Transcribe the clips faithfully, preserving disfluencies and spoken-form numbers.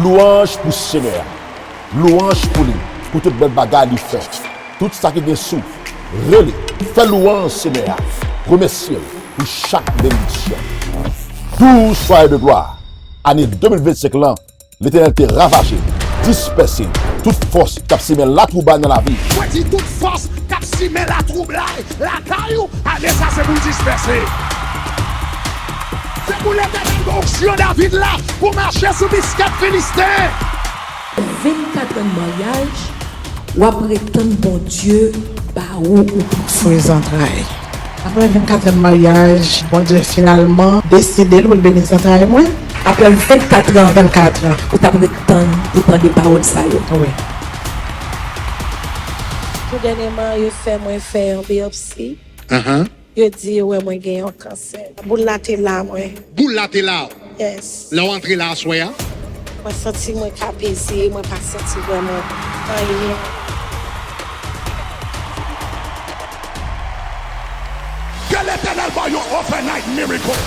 Lwanj pou Senyè a. Lwanj pou li, pou tout bèl bagay li fè. Tout sa ki gen souf, rele, fè lwanj Senyè a. Remèsye l pou chak benediksyon. Douz swaye de glwa. Ane de mil vennsenk lan, Letènèl te ravaje, dispèse tout fòs k ap simen latwoublay nan lavi. Mwen di tout fòs k ap simen latwoublay lakay ou, ane sa se pou l dispèse. Se pou Letènèl ba w onksyon David la pou mache sou biskèt Filisten. Vennkat an maryaj, w ap ret tann Bondye ba ou ou. Fre zantray. Apre vennkat an maryaj, Bondye finalman deside l pou l beni zantray mwen. Apre vennkat an, vennkat an, ou t ap ret tann pou tande pawòl sa yo. Wi. Tou dènyèman, yo fè mwen fè yon biyopsi. Yo di yo wè mwen gen yon kansè. Boul la te la, mwen. Boul la te la. Yes. Lè w antre la aswè a? Mwen santi mwen ka peze, mwen pa santi vrèman anyen. Ke Letènèl ba w yon overnight miracle.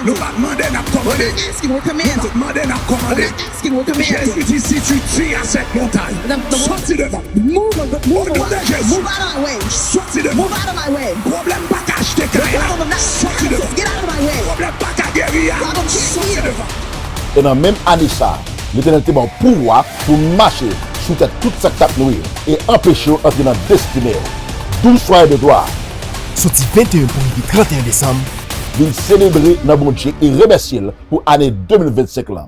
Nou pa t mande, n ap kòmande. We're not asking, we're commanding. Nou pa t mande, n ap kòmande. We're not asking, we're commanding. Jezi di, si tu dis à cette montagne, soti devan. Move, move, move away. Move out of my way. Soti devan. Move out of my way. Pwoblèm pa ka achte kay la. Soti devan. Get out of my way. Pwoblèm pa ka geri a. Soti devan. E nan menm ane sa a, Letènèl te ba w pouvwa pou w mache sou tèt tout sa k t ap nwi w e anpeche w antre nan destine w. Douz swaye de glwa. Soti venteyen pou rive tranteyen desanm, vin selebre nan Bondye e remèsye l pou ane de mil vennsenk lan.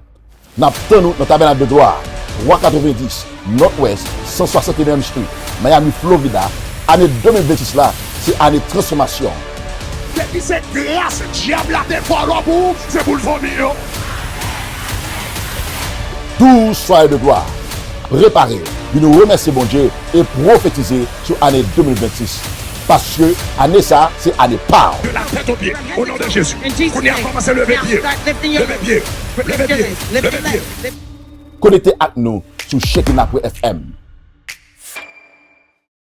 N ap tann ou nan Tabènak de Glwa, twa katrevendis Northwest san swasantenenyèm Street, Miami, Florida. Ane de mil vennsis la, se ane transfòmasyon. Depi se gras dyab la te vòlò pou ou, se pou l vòmi yo. Douz swaye de glwa. Prepare, vin remèsye Bondye e pwofetize sou ane de mil vennsis. Paske ane sa a, se ane pa w. De la tèt o pye, o non de Jezi. Kounye a, kòmanse leve pye. Leve pye. Leve pye. Leve pye. Konekte ak nou sou Shekinah F M.